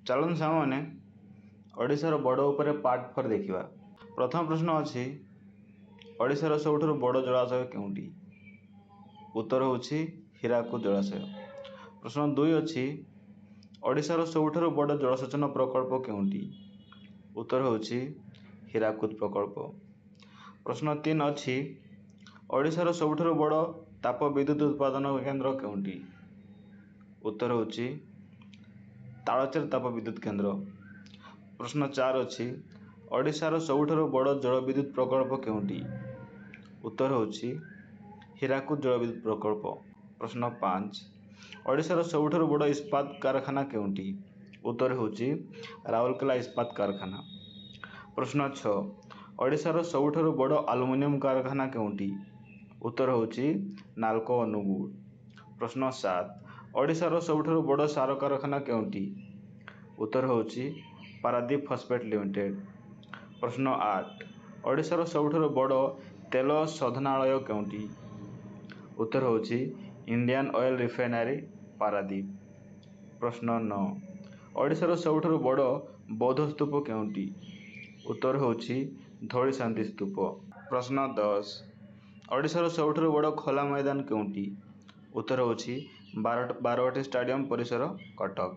ଚାଲନ୍ତୁ ସାଙ୍ଗମାନେ, ଓଡ଼ିଶାର ବଡ଼ ଉପରେ ପାର୍ଟ 4 ଦେଖିବା। ପ୍ରଥମ ପ୍ରଶ୍ନ ଅଛି, ଓଡ଼ିଶାର ସବୁଠାରୁ ବଡ଼ ଜଳାଶୟ କେଉଁଟି? ଉତ୍ତର ହେଉଛି ହୀରାକୁଦ ଜଳାଶୟ। ପ୍ରଶ୍ନ 2 ଅଛି, ଓଡ଼ିଶାର ସବୁଠାରୁ ବଡ଼ ଜଳସେଚନ ପ୍ରକଳ୍ପ କେଉଁଟି? ଉତ୍ତର ହେଉଛି ହୀରାକୁଦ ପ୍ରକଳ୍ପ। ପ୍ରଶ୍ନ 3 ଅଛି, ଓଡ଼ିଶାର ସବୁଠାରୁ ବଡ଼ ତାପ ବିଦ୍ୟୁତ ଉତ୍ପାଦନ କେନ୍ଦ୍ର କେଉଁଟି? ଉତ୍ତର ହେଉଛି ତାଳଚେର ତାପ ବିଦ୍ୟୁତ କେନ୍ଦ୍ର। ପ୍ରଶ୍ନ 4 ଅଛି, ଓଡ଼ିଶାର ସବୁଠାରୁ ବଡ଼ ଜଳବିଦ୍ୟୁତ ପ୍ରକଳ୍ପ କେଉଁଟି? ଉତ୍ତର ହେଉଛି ହୀରାକୁଦ ଜଳବିଦ୍ୟୁତ ପ୍ରକଳ୍ପ। ପ୍ରଶ୍ନ 5, ଓଡ଼ିଶାର ସବୁଠାରୁ ବଡ଼ ଇସ୍ପାତ କାରଖାନା କେଉଁଟି? ଉତ୍ତର ହେଉଛି ରାଉରକେଲା ଇସ୍ପାତ କାରଖାନା। ପ୍ରଶ୍ନ 6, ଓଡ଼ିଶାର ସବୁଠାରୁ ବଡ଼ ଆଲୁମିନିୟମ କାରଖାନା କେଉଁଟି? ଉତ୍ତର ହେଉଛି ନାଲକୋ ଅନୁଗୁଳ। ପ୍ରଶ୍ନ 7, ଓଡ଼ିଶାର ସବୁଠାରୁ ବଡ଼ ସାର କାରଖାନା କେଉଁଟି? ଉତ୍ତର ହେଉଛି ପାରାଦୀପ ଫସଫେଟ୍ ଲିମିଟେଡ୍। ପ୍ରଶ୍ନ 8, ଓଡ଼ିଶାର ସବୁଠାରୁ ବଡ଼ ତେଲ ଶୋଧନାଳୟ କେଉଁଟି? ଉତ୍ତର ହେଉଛି ଇଣ୍ଡିଆନ୍ ଅଏଲ୍ ରିଫାଇନାରୀ, ପାରାଦୀପ। ପ୍ରଶ୍ନ 9, ଓଡ଼ିଶାର ସବୁଠାରୁ ବଡ଼ ବୌଦ୍ଧ ସ୍ତୂପ କେଉଁଟି? ଉତ୍ତର ହେଉଛି ଧଉଳି ଶାନ୍ତି ସ୍ତୂପ। ପ୍ରଶ୍ନ 10, ଓଡ଼ିଶାର ସବୁଠାରୁ ବଡ଼ ଖୋଲା ମଇଦାନ କେଉଁଟି? ଉତ୍ତର ହେଉଛି ବାରବାଟୀ ଷ୍ଟାଡିୟମ ପରିସର, କଟକ।